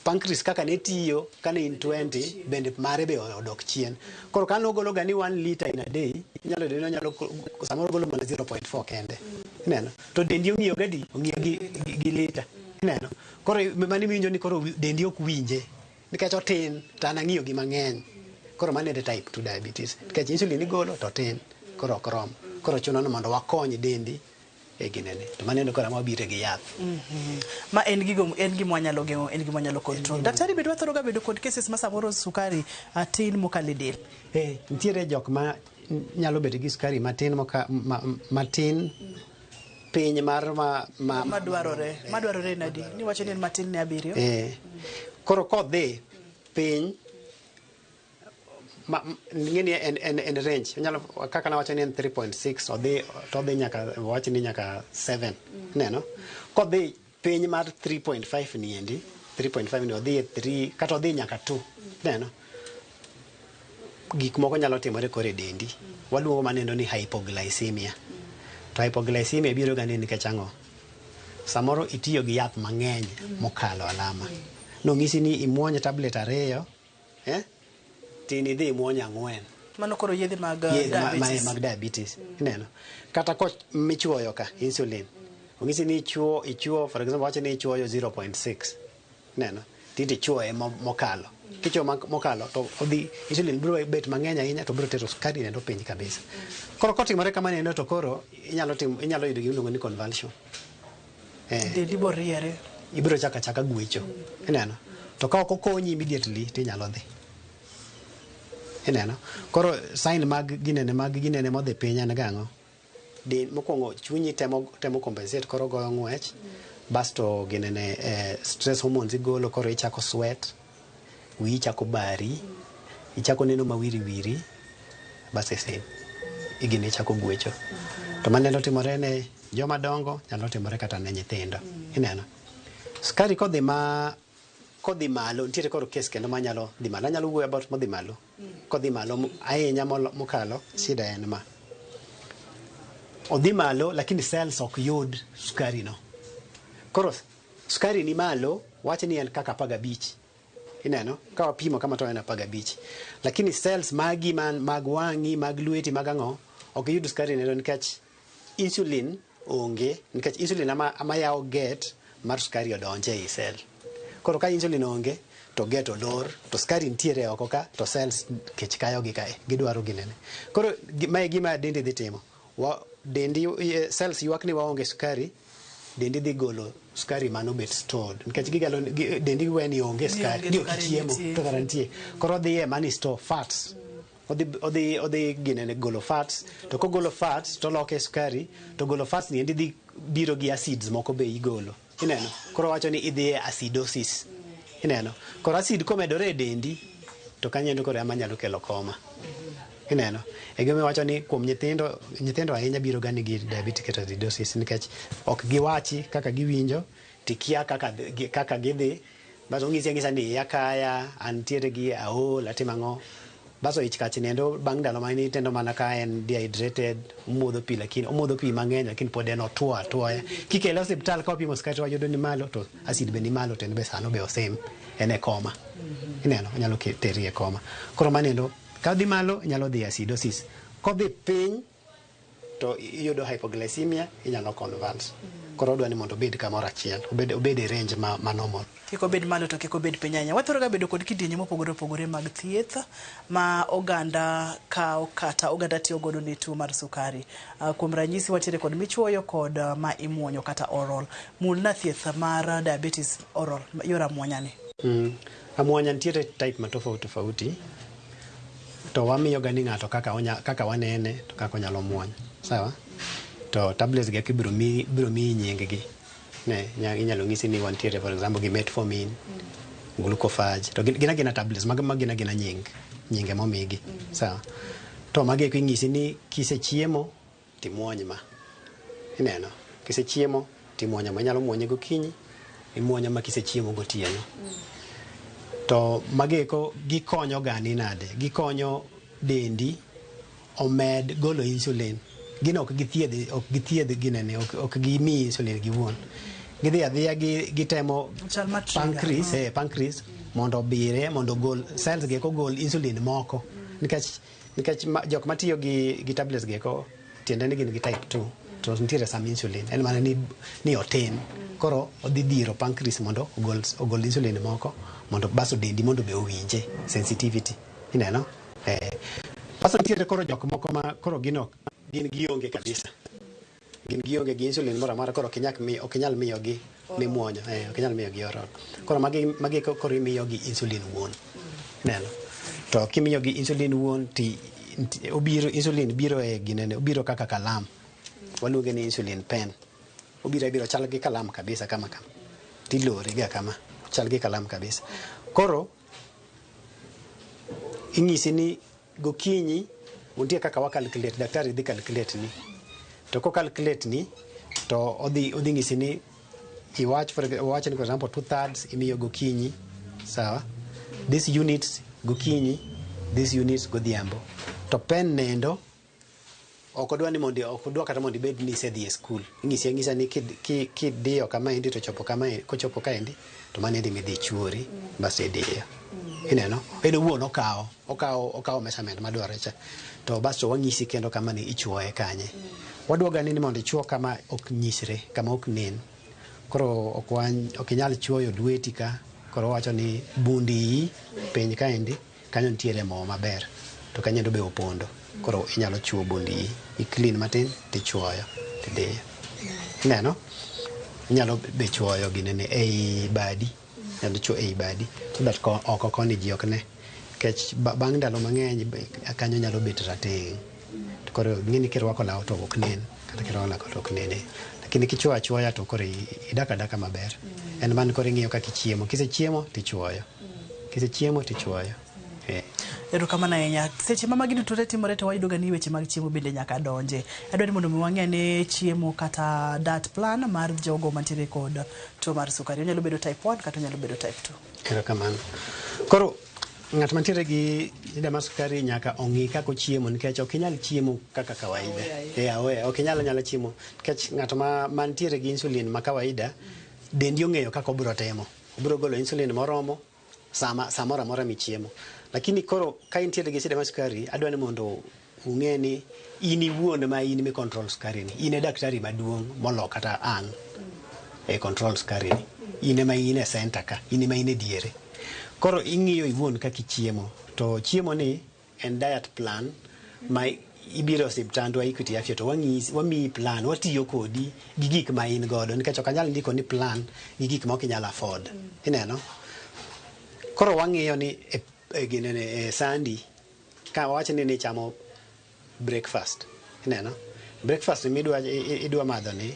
pancreas kaka ne tiyo kane in 20, bende mare be odok chien. Koro ka nogolo ga ni 1 liter in a day, inyalo yudo ni onyalo samoro golo mana 0.4 kende. Ineno? To dendi ong'iyo gadi, ong'iyo gi liter. Ineno? Koro mani miwinjo ni koro dendi ok winje. Nikech otin, to an ang'iyo gi mang'eny. Koro mano e type 2 diabetes. Nikech insulin igolo to otin, koro ok rom. Koro chuno ni mondo wakony dendi e ginene. To mano koro ema wabire gi yath. Ma en gigo, en gima wanyalo geng'o, en gima wanyalo control. Daktari, bende wathoro ga bedo kod cases ma samoro sukari tin mokalo e del? Nitiere jok ma nyalo bedo gi sukari matin matin piny mar madwarore. Madwarore nadi? Ni wacho ni en matin ne 7. Koro kodhi piny ng'eni en range. Onyalo kaka nawacho ni en 3.6 odhi to odhi nyaka wach ni nyaka 7. Ineno? Kodhi piny mar 3.5 ni endi, 3.5 ni odhi e 3 kata odhi nyaka 2. Ineno? Gik moko nyalo timore koro e dendi. Waluongo manendo ni hypoglycemia. To hypoglycemia biro ga ni nikech ang'o? Samoro itiyo gi yath mang'eny mokalo alama. Nong'isi ni imuony tablet 2, tin idhi imuony 4. Mano koro yedhe mag diabetes. Mag diabetes. Ineno? Kata ko michuoyo ka insulin. Ong'isi ni ichuo for example wacho ni ichuoyo 0.6. Ineno? Tinde ichuoye mokalo. Kichuoyo mokalo to odhi insulin biro bet mang'eny ahinya to biro tero sukari nendo piny kabisa. Koro kotimore kamano endo to koro inyalo yudo gima iluongo ni convulsion. Dendi bo riere. Ibiro chaka gwecho. Ineno? To ka ok okonyi immediately to inyalo dhi. Ineno? Koro sign mag ginene modhi piny en gang'o? Mokwongo chunyi temo compensate koro goyo ng'wech. Basto ginene stress hormones igolo koro ichako sweat, wiyi chako bari, ichako neno mawiri wiri, bas e igine ichako gwecho. To mano nyalo timore ne joma dongo, nyalo timore kata ne nyithindo. Ineno? Sukari kodhi malo, nitiere koro case kendo manyalo dhi malo. Anyalo wuoyo about modhi malo. Kodhi malo ahinya mokalo, shida en ma. Odhi malo lakini cells ok yud sukari no. Koro sukari ni malo, wach ni en kaka 15. Ineno? Ka wapimo kama to en 15. Lakini cells magi mag wang'i, mag lweti, mag ang'o, ok yud sukari neno nikech insulin onge, nikech insulin ama yawo gate mar sukari odonje ei cell. Koro ka insulin onge, to gate olor, to sukari nitiere oko ka, to cells kech kayo gi kae, gidwaro ginene. Koro mae gima dendi dhi timo. Dendi cells ywak ni waonge sukari, dendi dhi golo sukari mano bet stored. Nikech gigalo dendi weni onge sukari, ni ok chiemo, to kara nitie. Koro odhi e mani store fats. Odhi ginene golo fats, to kogolo fats to loke sukari, to golo fats ni endi dhi biro gi acids moko be igolo. Ineno? Koro wacho ni idhi e acidosis. Ineno? Koro acid komedore e dendi, to kanyo koro ema nyalo kelo koma. Ineno? E gima wacho ni kuom nyithindo ahinya biro ga nigi diabetic ketoacidosis nikech ok giwachi kaka giwinjo, tikia kaka gidhi, bas ong'isi ang'isa ni iya kaya, antiere gi aol, atimo ang'o. Bas ich kach nendo bang' ndalo ma nitendo mana ka en dehydrated, omodho pi lakini omodho pi mang'eny lakini pod en otuo atuoya. Kikele osiptal ka wapimo sukari to wayudo ni malo to acid be ni malo to en be sano be osim, en e koma. Ineno? Onyalo teri e koma. Koro manendo ka dhi malo inyalo dhi acidosis. Kodhi piny to iyudo hypoglycemia, inyalo convulse. Koro odwa ni mondo obed kamoro achiel, obed e range ma normal. Kik obed malo to kik obed piny ahinya. Wathoro ga bedo kod kidienje mopogore opogore mag thieth ma oganda kawo kata oganda tiyo godo ne tuo mar sukari. Kuom ranyisi wantiere kod michuoyo kod ma imuonyo kata oral. Mulna thieth mar diabetes oral, yor amuonya ni. Amuonya nitiere type ma tofauti tofauti. To wamiyo ga ni ng'ato kaka wanene to kaka onyalo muonyo. Sawa? To tablets gi ibiro miyi nying gi. Ne, inyalo ng'isi ni wantiere for example gi metformin, glucophage. To gin agina tablets, mago gin agina nyinge momigi. Sawa? To magi eko ing'isi ni kisechiemo timuony ma. Ineno? Kisechiemo timuonyo ma. Inyalo muonye gokinyi, imuonyo ma kisechiemo gotieno. To magi eko gikonyo gani nade? Gikonyo dendi omed golo insulin. Gin ok githiedh ginene, ok gimiyi insulin giwuon. Gidhi adhiya gitemo pancreas, mondo obire, mondo ogol cells gi eko gol insulin moko. Nikech jok matiyo gi tablets gi eko tiende ni gin gi type 2, to nitiere some insulin, en mana ni otin. Koro odhi dhiro pancreas mondo ogol insulin moko, mondo baso dendi mondo be owinje sensitivity. Ineno? Baso nitiere koro jok moko ma koro gin gionge kabisa. Gin gionge gi insulin moro amora, koro ok inyal miyogi mimuonyo, ok inyal miyogi oral. Koro magi koro imiyogi insulin wuon. Ineno? To kimiyogi insulin wuon ti obiro insulin biro e ginene, obiro kaka kalam. Waluonge ni insulin pen. Obiro biro chal gi kalam kabisa kama kama. Tilore ga kama, chal gi kalam kabisa. Koro ing'isi ni gokinyi nitie kaka wa calculate, daktari dhi calculate ni. To ko calculate ni to odhi ng'isi ni iwach for example 2/3 imiyo gokinyi, sawa? This unit gokinyi, this unit godhiambo. To pen nendo ok odwa ni mondo ok odwa kata mondo ibed ni isedhi e skul. Ing'isi ang'isa ni kidiyo kama endi to chopo kama kochopo kaendi to mano endi midhi chuori bas idiyo. Ineno? En owuon okawo measurement madwarore cha. To bas to wang'isi kendo kama ni ichuoye kanye. Wadwoga ni mondo ichuo kama ok nyisre, kama ok nen. Koro ok inyal chuoyo lweti ka, koro wacho ni bund iyi piny kaendi, kanyo nitiere mo maber. To kanyo be opondo. Koro inyalo chuo bund iyi, i clean matin tichuoyo, tidiyo. Ineno? Inyalo be chuoyo ginene ei badi. Inyalo chuo ei badi. So that oko koni ji ok ne. Nikech bang' ndalo mang'eny kanyo nyalo bet rateng'. To koro ing'e ni kirwako law to ok nen. Kata kirwako law to ok nene. Lakini kichuo achuoya to koro idak adaka maber. En mana koro ing'iyo kaka ichiemo. Kisechiemo tichuoyo. Kisechiemo tichuoyo. Erokamano ahinya. Seche ma magi duto timore to wayudo ga ni weche mag chiemo bende nyaka donje. Adwa ni mondo mi wang'e ne chiemo kata diet plan mar jogo mantiere kod tuo mar sukari. Onyalo bedo type 1 kata onyalo bedo type 2. Erokamano. Koro ng'at mantiere gi shida mar sukari nyaka ong'i kaka ochiemo, nikech ok inyal chiemo kaka kawaida. Aoya, ok inyal anyala chiemo nikech ng'at mantiere gi insulin ma kawaida dendi ong'eyo kaka obiro timo. Obiro golo insulin moromo samoro amora michiemo. Lakini koro ka intiere gi shida mar sukari, adwa ni mondo ung'e ni in iwuon ma in mi control sukari ni. In e daktari maduong' molo kata an e control sukari ni. In ema in e center ka, in ema in e diere. Koro ing'iyo iwuon kaka ichiemo. To chiemo ni en diet plan ma ibiro osiptandwa Equity Afya to wamiyi plan, watiyo kodi gi gik ma in godo, nikech ok anyal ndiko ni plan gi gik ma ok inyal afford. Ineno? Koro wang'iyo ni e sandi ka wawach ni nichamo breakfast. Ineno? Breakfast midwa idwa madho ni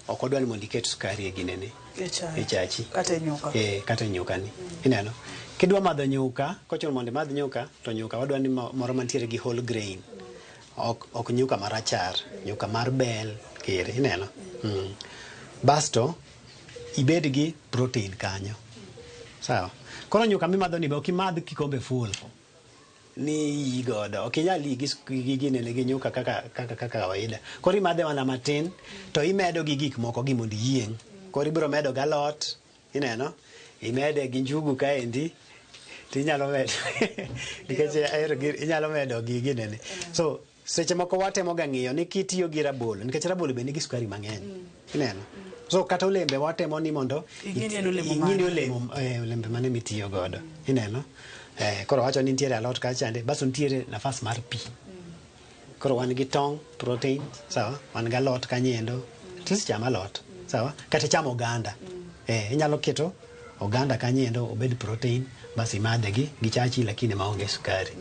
ok odwa ni mondo iket sukari e ginene. E chachi. Kata e nyuka. Kata e nyuka ni. Ineno? Kidwa madho nyuka, kochuno mondo imadh nyuka, to nyuka wadwa ni moro mantiere gi whole grain. Ok nyuka marachar, nyuka mar bel, kere, ineno? Basto ibed gi protein kanyo. Sawa. Koro nyuka mimadho ni be ok imadh kikombe full. Ni godo. Ok inyal gi ginene gi nyuka kaka kawaida. Koro imadhe mana matin to imedo gi gik moko gi mondo iyieng'. Koro ibiro medo galot, ineno? Imede gi njugu kaendi tinyalo medo nikech ahero gi inyalo medo gi ginene. So Seche moko watemo ga ng'iyo ni kitiyo gi rabolo, nikech rabolo be nigi sukari mang'eny. Ineno? So kata olembe watemo ni mondo Ing'e ni en olemo ing'e ni mane. olemo olembe mane mitiyo godo. Ineno? Koro wacho ni nitiere alot kacha chande, baso nitiere nafas mar pi. Koro wan gi tong', protein, sawa? Wan gi alot kanyo At least cham alot, sawa? Kata icham oganda. Inyalo keto oganda kanyo obed protein, bas imadhe gi chachi lakini maonge sukari.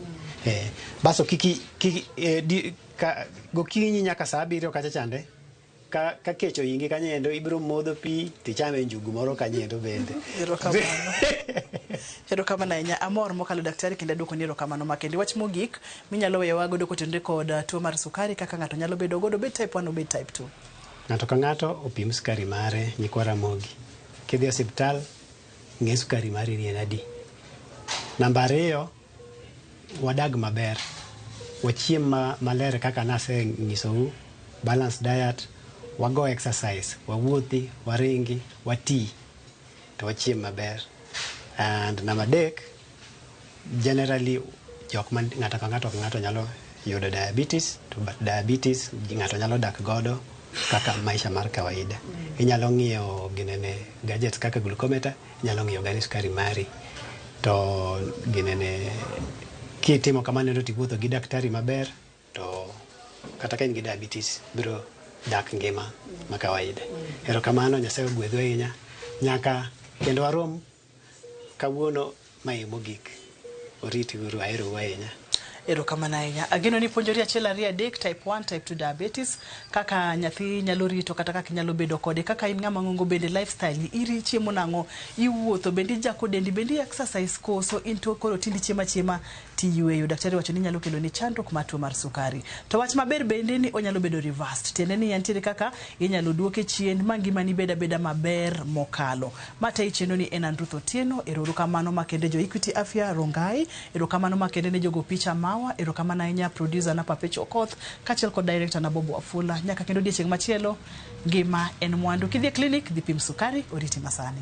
Baso kiki, kiki di, ka, gokinyi nyaka saa 7 kacha chande, ka kech ohingi kanyo ibiro modho pi tichame njugu moro kanyo bende. Erokamano. Erokamano ahinya. Amor mokalo daktari kendo aduoko ni erokamano makende. Wach mogik minyalo weyowa godo kotenore kod tuo mar sukari kaka ng'ato nyalo bedo godo, obed type 1 obed type 2. Ng'ato ka ng'ato opim sukari mare nyikwa Ramogi. Kidhi e osiptal, ng'e sukari mari ni en adi. Namba 2, wadag maber. Wachiem maler kaka nasenyisou, balanced diet, wago exercise, wawuothi, waringi, wati, to wachiem maber. And namba 3, generally jok ma ng'ato ka ng'ato nyalo yudo diabetes, to but diabetes ng'ato nyalo dak godo kaka maisha mar kawaida. Inyalo ng'iyo ginene gadgets kaka glucometer, inyalo ng'iyo gari sukari mari. To ginene kitimo kamano to iwuotho gi daktari maber, to kata ka in gi diabetes biro dak ngima ma kawaida. Erokamano, Nyasaye ogwedhu ahinya. Nyaka kendo warom kawuono mae mogik. Oriti uru, aherou ahinya. Erokamano ahinya. Ageno ni puonjori 1 2 3 type 1 type 2 diabetes, kaka nyathi nyalo rito kata kaka inyalo bedo kode, kaka in ng'ama ng'ongo bende lifestyle ni iri chiemo nang'o, iwuotho bende ijako dendi, bende exercise koso in to koro tindi chiema chiema tiyueyo. Daktari wacho ni nyalo kelo ni chandruok mar tuo mar sukari. To wach maber bende ni onyalo bedo reversed, tiende ni nitiere kaka inyalo duoke chien ma ngimani bed abeda maber mokalo. Matayi chenro ni en Andruth Otieno. Erokamano makende jo Equity Afya Rongai, erokamano makende ne jogo picha mawa, erokamano ahinya producer na Papecho Okoth kaachiel kod director na Bobo Wafula. Nyaka kendo odiechieng' machielo, ngima en mwandu. Kidhi e clinic, dhi pim sukari, oriti masani.